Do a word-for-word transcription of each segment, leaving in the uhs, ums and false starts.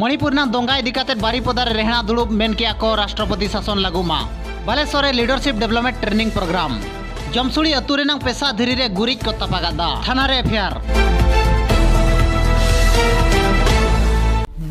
ᱢᱚᱬᱤᱯᱩᱨ ᱨᱮᱱᱟᱜ ᱫᱚᱝᱜᱟ ᱤᱫᱤ ᱠᱟᱛᱮ ᱵᱟᱨᱤᱯᱚᱫᱟ ᱨᱮ ᱨᱮᱦᱲᱟ ᱫᱩᱲᱩᱵ ᱢᱮᱱ ᱠᱮᱜᱼᱟ ᱠᱚ ᱨᱟᱥᱴᱨᱚᱯᱚᱛᱤ ᱥᱟᱥᱚᱱ ᱞᱟᱹᱜᱩ ᱢᱟ᱾ ᱵᱟᱞᱮᱥᱚᱨ ᱨᱮ leadership development training program᱾ ᱡᱚᱢᱥᱩᱲᱤ ᱟᱹᱛᱩ ᱨᱮᱱᱟᱝ ᱯᱮᱥᱟ ᱫᱷᱤᱨᱤ ᱨᱮ ᱜᱩᱨᱤᱡ ᱠᱚ ᱛᱟᱯᱟᱜᱟᱫᱟ, ᱛᱷᱟᱱᱟ ᱨᱮ ᱮᱯᱷ ᱟᱭ ᱟᱨ᱾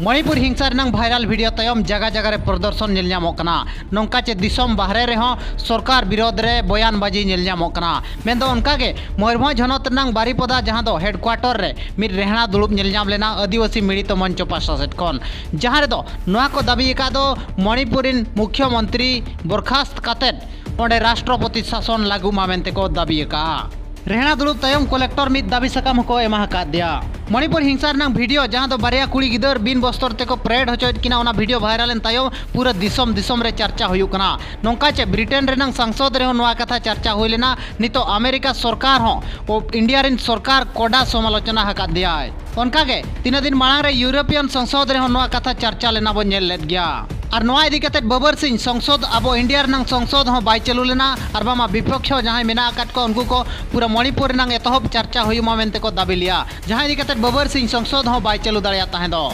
ᱢᱚᱬᱤᱯᱩᱨ ᱦᱤᱝᱥᱟ ᱨᱮᱱᱟᱝ viral video ᱛᱟᱭᱚᱢ ᱡᱟᱜᱟ ᱡᱟᱜᱟ ᱨᱮ ᱯᱨᱚᱫᱚᱨᱥᱚᱱ ᱧᱮᱞ ᱧᱟᱢᱚᱜ ᱠᱟᱱᱟ᱾ ᱱᱚᱝᱠᱟ ᱪᱮ ᱫᱤᱥᱚᱢ ᱵᱟᱦᱨᱮ ᱨᱮᱦᱚᱸ ᱥᱚᱨᱠᱟᱨ ᱵᱤᱨᱳᱫᱷ ᱨᱮ ᱵᱚᱭᱟᱱ ᱵᱟᱡᱤ ᱧᱮᱞ ᱧᱟᱢᱚᱜ ᱠᱟᱱᱟ᱾ ᱢᱮᱱᱫᱚ ᱚᱱᱠᱟᱜᱮ ᱢᱚᱭᱩᱨᱵᱷᱚᱸᱡᱽ ᱦᱚᱱᱚᱛ ᱨᱮᱱᱟᱝ ᱵᱟᱨᱤᱯᱚᱫᱟ, ᱡᱟᱦᱟᱸ ᱫᱚ headquarter ᱨᱮ ᱢᱤᱫ ᱨᱮᱦᱲᱟ ᱫᱩᱲᱩᱵ ᱧᱮᱞ ᱧᱟᱢ ᱞᱮᱱᱟ ᱟᱹᱫᱤᱵᱟᱹᱥᱤ ᱢᱤᱲᱤᱛᱚ ᱢᱚᱧᱪᱚ ᱯᱟᱦᱴᱟ ᱥᱮᱫ ᱠᱷᱚᱱ, ᱡᱟᱦᱟᱸ ᱨᱮᱫᱚ ᱱᱚᱣᱟ ᱠᱚ ᱫᱟᱹᱵᱤ ᱟᱠᱟᱫ ᱫᱚ ᱢᱚᱬᱤᱯᱩᱨ ᱨᱤᱱ ᱢᱩᱠᱷᱭᱚ ᱢᱚᱱᱛᱨᱤ ᱵᱚᱨᱠᱷᱟᱥᱛ ᱠᱟᱛᱮᱫ ᱚᱸᱰᱮ ᱨᱟᱥᱴᱨᱚᱯᱚᱛᱤ ᱥᱟᱥᱚᱱ ᱞᱟᱹᱜᱩ ᱢᱟ ᱢᱮᱱᱛᱮ ᱠᱚ ᱫᱟᱹᱵᱤ ᱟᱠᱟᱫᱼᱟ᱾ ᱨᱮᱦᱲᱟ ᱫᱩᱲᱩᱵ ᱛᱟᱭᱚᱢ ᱠᱚᱞᱮᱠᱴᱚᱨ ᱢᱤᱫ ᱫᱟᱹᱵᱤ ᱥᱟᱠᱟᱢ ᱦᱚᱸᱠᱚ ᱮᱢᱟ ᱟᱠᱟᱫ ᱫᱮᱭᱟ᱾ ᱢᱚᱬᱤᱯᱩᱨ ᱦᱤᱝᱥᱟ ᱨᱮᱱᱟᱜ video, ᱡᱟᱦᱟᱸ ᱫᱚ ᱵᱟᱨᱭᱟ ᱠᱩᱲᱤ ᱜᱤᱫᱟᱹᱨ ᱵᱤᱱ ᱵᱚᱥᱛᱚᱨ ᱛᱮᱠᱚ parade ᱦᱚᱪᱚᱭᱮᱫ ᱠᱤᱱᱟ, ᱚᱱᱟ video viral ᱮᱱ ᱛᱟᱭᱚᱢ ᱯᱩᱨᱟᱹ ᱫᱤᱥᱚᱢ ᱫᱤᱥᱚᱢ ᱨᱮ ᱪᱟᱨᱪᱟ ᱦᱩᱭᱩᱜ ᱠᱟᱱᱟ᱾ ᱱᱚᱝᱠᱟ ᱪᱮ ᱵᱨᱤᱴᱮᱱ ᱨᱮᱱᱟᱝ ᱥᱚᱝᱥᱚᱫ ᱨᱮᱦᱚᱸ ᱱᱚᱣᱟ ᱠᱟᱛᱷᱟ ᱪᱟᱨᱪᱟ ᱦᱩᱭ ᱞᱮᱱᱟ᱾ ᱱᱤᱛᱚᱜ ᱟᱢᱮᱨᱤᱠᱟ ᱥᱚᱨᱠᱟᱨ ᱦᱚᱸ ᱚ, ᱤᱱᱰᱤᱭᱟ ᱨᱤᱱ ᱥᱚᱨᱠᱟᱨ ᱠᱚᱰᱟ ᱥᱚᱢᱟᱞᱳᱪᱚᱱᱟ ᱟᱠᱟᱫ ᱫᱮᱭᱟᱭ᱾ ᱚᱱᱠᱟᱜᱮ ᱛᱤᱱᱟᱹᱜ ᱫᱤᱱ ᱢᱟᱲᱟᱝ ᱨᱮ ᱤᱭᱩᱨᱳᱯᱤᱭᱟᱱ ᱥᱚᱝᱥᱚᱫ ᱨᱮᱦᱚᱸ ᱱᱚᱣᱟ ᱠᱟᱛᱷᱟ ᱪᱟᱨᱪᱟ ᱞᱮᱱᱟ ᱵᱚ ᱧᱮᱞ ᱞᱮᱫ ᱜᱮᱭᱟ᱾ ᱟᱨ ᱱᱚᱣᱟ ᱤᱫᱤ ᱠᱟᱛᱮ ᱵᱟᱵᱟᱨ ᱥᱤᱝ ᱥᱚᱝᱥᱚᱫ, ᱟᱵᱚ ᱤᱱᱰᱤᱭᱟ ᱨᱮᱱᱟᱝ ᱥᱚᱝᱥᱚᱫ ᱦᱚᱸ ᱵᱟᱭ ᱪᱟᱹᱞᱩ ᱞᱮᱱᱟ, ᱟᱨ ᱵᱟᱝᱢᱟ ᱵᱤᱯᱚᱠᱷᱚ ᱡᱟᱦᱟᱸᱭ ᱢᱮᱱᱟᱜ ᱟᱠᱟᱫ ᱠᱚ ᱩᱱᱠᱩ ᱠᱚ ᱯᱩᱨᱟᱹ ᱢᱚᱬᱤᱯᱩᱨ ᱨᱮᱱᱟᱝ ᱮᱛᱚᱦᱚᱵ ᱪᱟᱨᱪᱟ ᱦᱩᱭᱩᱜ ᱢᱟ ᱢᱮᱱᱛᱮ ᱠᱚ ᱫᱟᱹᱵᱤ ᱞᱮᱜᱼᱟ, ᱡᱟᱦᱟᱸ ᱤᱫᱤ ᱠᱟᱛᱮ ᱵᱟᱵᱟᱨ ᱥᱤᱝ ᱥᱚᱝᱥᱚᱫ ᱦᱚᱸ ᱵᱟᱭ ᱪᱟᱹᱞᱩ ᱫᱟᱲᱮᱭᱟᱜ ᱛᱟᱦᱮᱸ ᱫᱚ᱾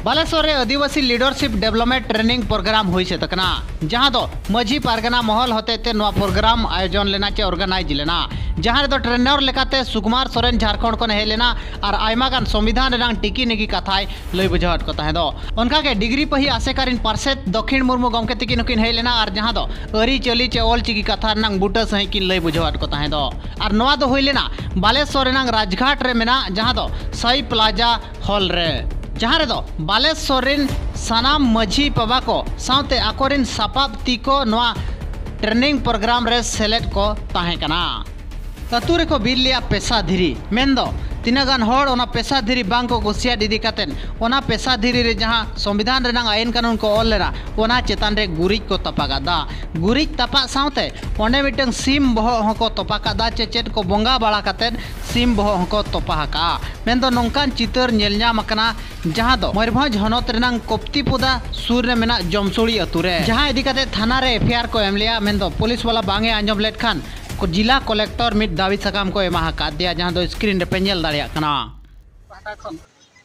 ᱵᱟᱞᱮᱥᱚᱨ ᱨᱮ ᱟᱹᱫᱤᱵᱟᱹᱥᱤ leadership development training program ᱦᱩᱭ ᱥᱟᱹᱛ ᱟᱠᱟᱱᱟ, ᱡᱟᱦᱟᱸ ᱫᱚ ᱢᱟᱹᱡᱷᱤ ᱯᱟᱨᱜᱟᱱᱟ ᱢᱚᱦᱚᱞ ᱦᱚᱛᱮᱛᱮ ᱱᱚᱣᱟ program ᱟᱭᱳᱡᱚᱱ ᱞᱮᱱᱟ ᱪᱮ organize ᱞᱮᱱᱟ, ᱡᱟᱦᱟᱸ ᱨᱮᱫᱚ trainer ᱞᱮᱠᱟᱛᱮ ᱥᱩᱠᱩᱢᱟᱨ ᱥᱚᱨᱮᱱ ᱡᱷᱟᱲᱠᱷᱚᱸᱰ ᱠᱷᱚᱱ ᱦᱮᱡ ᱞᱮᱱᱟ ᱟᱨ ᱟᱭᱢᱟ ᱜᱟᱱ ᱥᱚᱝᱵᱤᱫᱷᱟᱱ ᱨᱮᱱᱟᱝ ᱴᱤᱠᱤ ᱱᱤᱠᱤ ᱠᱟᱛᱷᱟᱭ ᱞᱟᱹᱭ ᱵᱩᱡᱷᱟᱹᱣᱟᱫ ᱠᱚ ᱛᱟᱦᱮᱸ ᱫᱚ᱾ ᱚᱱᱠᱟᱜᱮ ᱰᱤᱜᱽᱨᱤ ᱯᱟᱹᱦᱤ ᱟᱥᱮᱠᱟ ᱨᱤᱱ ᱯᱟᱨᱥᱮᱛ ᱫᱚᱠᱷᱤᱱ ᱢᱩᱨᱢᱩ ᱜᱚᱢᱠᱮ ᱛᱤᱠᱤᱱ ᱦᱚᱸᱠᱤᱱ ᱦᱮᱡ ᱞᱮᱱᱟ ᱟᱨ ᱡᱟᱦᱟᱸ ᱫᱚ ᱟᱹᱨᱤᱪᱟᱹᱞᱤ ᱪᱮ ᱚᱞ ᱪᱤᱠᱤ ᱠᱟᱛᱷᱟ ᱨᱮᱱᱟᱝ ᱵᱩᱴᱟᱹ ᱥᱟᱺᱦᱤᱡ ᱠᱤᱱ ᱞᱟᱹᱭ ᱵᱩᱡᱷᱟᱹᱣᱟᱫ ᱠᱚ ᱛᱟᱦᱮᱸ ᱫᱚ᱾ ᱟᱨ ᱱᱚᱣᱟ ᱫᱚ ᱦᱩᱭ ᱞᱮᱱᱟ ᱵᱟᱞᱮᱥᱚᱨ ᱨᱮᱱᱟᱝ ᱨᱟᱡᱽᱜᱷᱟᱴ ᱨᱮ ᱢᱮᱱᱟᱜ ᱡᱟᱦᱟᱸ ᱫᱚ ᱥᱟᱭ ᱯᱞᱟᱡᱟ ᱦᱚᱞ ᱨᱮ, ᱡᱟᱦᱟᱸ ᱨᱮᱫᱚ ᱵᱟᱞᱮᱥᱚᱨ ᱨᱤᱱ ᱥᱟᱱᱟᱢ ᱢᱟᱹᱡᱷᱤ ᱵᱟᱵᱟ ᱠᱚ ᱥᱟᱶᱛᱮ ᱟᱠᱚᱨᱤᱱ ᱥᱟᱯᱟᱵ ᱛᱤ ᱠᱚ ᱱᱚᱣᱟ training program ᱨᱮ ᱥᱮᱞᱮᱫ ᱠᱚ ᱛᱟᱦᱮᱸ ᱠᱟᱱᱟ᱾ ᱟᱹᱛᱩ ᱨᱮᱠᱚ ᱵᱤᱫ ᱞᱮᱜᱼᱟ ᱯᱮᱥᱟ ᱫᱷᱤᱨᱤ, ᱢᱮᱱᱫᱚ ᱛᱤᱱᱟᱹᱜ ᱜᱟᱱ ᱦᱚᱲ ᱚᱱᱟ ᱯᱮᱥᱟ ᱫᱷᱤᱨᱤ ᱵᱟᱝ ᱠᱚ ᱠᱩᱥᱤᱭᱟᱫ ᱤᱫᱤ ᱠᱟᱛᱮᱫ ᱚᱱᱟ ᱯᱮᱥᱟ ᱫᱷᱤᱨᱤ ᱨᱮ ᱡᱟᱦᱟᱸ ᱥᱚᱝᱵᱤᱫᱷᱟᱱ ᱨᱮᱱᱟᱝ ᱟᱭᱤᱱ ᱠᱟᱹᱱᱩᱱ ᱠᱚ ᱚᱞ ᱞᱮᱱᱟ, ᱚᱱᱟ ᱪᱮᱛᱟᱱ ᱨᱮ ᱜᱩᱨᱤᱡ ᱠᱚ ᱛᱚᱯᱟ ᱠᱟᱫᱟ᱾ ᱜᱩᱨᱤᱡ ᱛᱟᱯᱟᱜ ᱥᱟᱶᱛᱮ ᱚᱸᱰᱮ ᱢᱤᱫᱴᱟᱝ ᱥᱤᱢ ᱵᱚᱦᱚᱜ ᱦᱚᱸᱠᱚ ᱛᱚᱯᱟ ᱠᱟᱫᱟ, ᱪᱮ ᱪᱮᱫ ᱠᱚ ᱵᱚᱸᱜᱟ ᱵᱟᱲᱟ ᱠᱟᱛᱮᱫ ᱥᱤᱢ ᱵᱚᱦᱚᱜ ᱦᱚᱸᱠᱚ ᱛᱚᱯᱟ ᱟᱠᱟᱫᱼᱟ᱾ ᱢᱮᱱᱫᱚ ᱱᱚᱝᱠᱟᱱ ᱪᱤᱛᱟᱹᱨ ᱧᱮᱞ ᱧᱟᱢ ᱟᱠᱟᱱᱟ, ᱡᱟᱦᱟᱸ ᱫᱚ ᱢᱚᱭᱩᱨᱵᱷᱚᱸᱡᱽ ᱦᱚᱱᱚᱛ ᱨᱮᱱᱟᱝ ᱠᱚᱯᱛᱤᱯᱚᱫᱟ ᱥᱩᱨ ᱨᱮ ᱢᱮᱱᱟᱜ ᱡᱚᱢᱥᱩᱲᱤ ᱟᱹᱛᱩ ᱨᱮ, ᱡᱟᱦᱟᱸ ᱤᱫᱤ ᱠᱟᱛᱮ ᱛᱷᱟᱱᱟ ᱨᱮ ᱮᱯᱷ ᱟᱭ ᱟᱨ ᱠᱚ ᱮᱢ ᱞᱮᱜᱼᱟ, ᱢᱮᱱᱫᱚ ᱯᱩᱞᱤᱥ ᱵᱟᱞᱟ ᱵᱟᱝ ᱮ ᱟᱸᱡᱚᱢ ᱞᱮᱫ ᱠᱷᱟᱱ ᱠᱚ-, ᱡᱤᱞᱟ ᱠᱚᱞᱮᱠᱴᱚᱨ ᱢᱤᱫ ᱫᱟᱹᱵᱤ ᱥᱟᱠᱟᱢ ᱠᱚ ᱮᱢᱟ ᱟᱠᱟᱫ ᱫᱮᱭᱟ, ᱡᱟᱦᱟᱸ ᱫᱚ screen ᱨᱮᱯᱮ ᱧᱮᱞ ᱫᱟᱲᱮᱭᱟᱜ ᱠᱟᱱᱟ᱾ ᱯᱟᱦᱴᱟ ᱠᱷᱚᱱ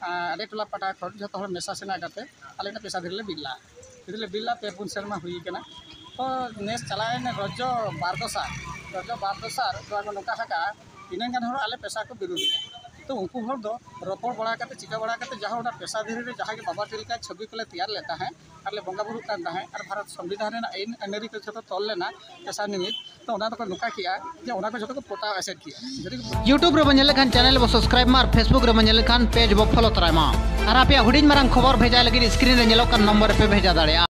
ᱟᱞᱮ ᱴᱚᱞᱟ ᱯᱟᱦᱴᱟ ᱠᱷᱚᱱ ᱡᱚᱛᱚ ᱦᱚᱲ ᱢᱮᱥᱟ ᱥᱮᱱᱟ ᱠᱟᱛᱮ ᱟᱞᱮ ᱢᱤᱫᱴᱟᱝ ᱯᱮᱥᱟ ᱫᱷᱤᱨᱤ ᱞᱮ ᱵᱤᱫ ᱞᱟᱜᱼᱟ᱾ ᱡᱩᱫᱤ ᱞᱮ ᱵᱤᱫ ᱞᱟᱜᱼᱟ, ᱯᱮ ᱯᱩᱱ ᱥᱮᱨᱢᱟ ᱦᱩᱭ ᱠᱟᱱᱟ᱾ ᱛᱚ ᱱᱮᱥ ᱪᱟᱞᱟᱣᱮᱱ ᱨᱚᱡᱚ ᱵᱟᱨ ᱫᱚᱥᱟᱨ, ᱨᱚᱡᱚ ᱵᱟᱨ ᱫᱚᱥᱟᱨ ᱫᱚ ᱟᱫᱚ ᱱᱚᱝᱠᱟ ᱦᱟᱠᱟᱜᱼᱟ, ᱤᱱᱟᱹᱜ ᱜᱟᱱ ᱦᱚᱲ ᱟᱞᱮ ᱯᱮᱥᱟ ᱠᱚ ᱵᱤᱨᱳᱫ ᱮᱫᱟ᱾ ᱛᱚ ᱩᱱᱠᱩ ᱦᱚᱲ ᱫᱚ ᱨᱚᱯᱚᱲ ᱵᱟᱲᱟ ᱠᱟᱛᱮ, ᱪᱤᱠᱟᱹ ᱵᱟᱲᱟ ᱠᱟᱛᱮ, ᱡᱟᱦᱟᱸ ᱚᱱᱟ ᱯᱮᱥᱟ ᱫᱷᱤᱨᱤ ᱨᱮ ᱡᱟᱦᱟᱸ ᱜᱮ ᱵᱟᱵᱟ ᱪᱮᱫ ᱞᱮᱠᱟ ᱪᱷᱚᱵᱤ ᱠᱚᱞᱮ ᱛᱮᱭᱟᱨ ᱞᱮᱫ ᱛᱟᱦᱮᱸᱫ ᱟᱨ ᱞᱮ ᱵᱚᱸᱜᱟ ᱵᱩᱨᱩᱜ ᱠᱟᱱ ᱛᱟᱦᱮᱸᱫ ᱟᱨ ᱵᱷᱟᱨᱚᱛ ᱥᱚᱝᱵᱤᱫᱷᱟᱱ ᱨᱮᱱᱟᱜ ᱟᱹᱭᱤᱱ ᱟᱹᱱᱟᱹᱨᱤ ᱠᱚ ᱡᱚᱛᱚ ᱛᱚᱞ ᱞᱮᱱᱟ ᱯᱮᱥᱟ ᱱᱤᱢᱤᱛ, ᱛᱚ ᱚᱱᱟ ᱫᱚᱠᱚ ᱱᱚᱝᱠᱟ ᱠᱮᱜᱼᱟ ᱡᱮ ᱚᱱᱟ ᱠᱚ ᱡᱚᱛᱚ ᱠᱚ ᱯᱚᱛᱟᱣ ᱮᱥᱮᱫ ᱠᱮᱜᱼᱟ᱾ ᱡᱩᱫᱤ YouTube ᱨᱮᱵᱚᱱ ᱧᱮᱞ ᱞᱮᱠᱷᱟᱱ ᱪᱮᱱᱮᱞ ᱵᱚ ᱥᱟᱵᱥᱠᱨᱟᱭᱤᱵ ᱢᱟ ᱟᱨ Facebook ᱨᱮᱵᱚᱱ ᱧᱮᱞ ᱞᱮᱠᱷᱟᱱ ᱯᱮᱡᱽ ᱵᱚ ᱯᱷᱚᱞᱳ ᱛᱚᱨᱟᱭ ᱢᱟ᱾ ᱟᱨ ᱟᱯᱮᱭᱟᱜ ᱦᱩᱰᱤᱧ ᱢᱟᱨᱟᱝ ᱠᱷᱚᱵᱚᱨ ᱵᱷᱮᱡᱟᱭ ᱞᱟᱹᱜᱤᱫ ᱥᱠᱨᱤᱱ ᱨᱮ ᱧᱮᱞᱚᱜ ᱠᱟᱱ ᱱᱚᱢᱵᱚᱨ ᱨᱮᱯᱮ ᱵᱷᱮᱡᱟ ᱫᱟᱲᱮᱭᱟᱜᱼᱟ᱾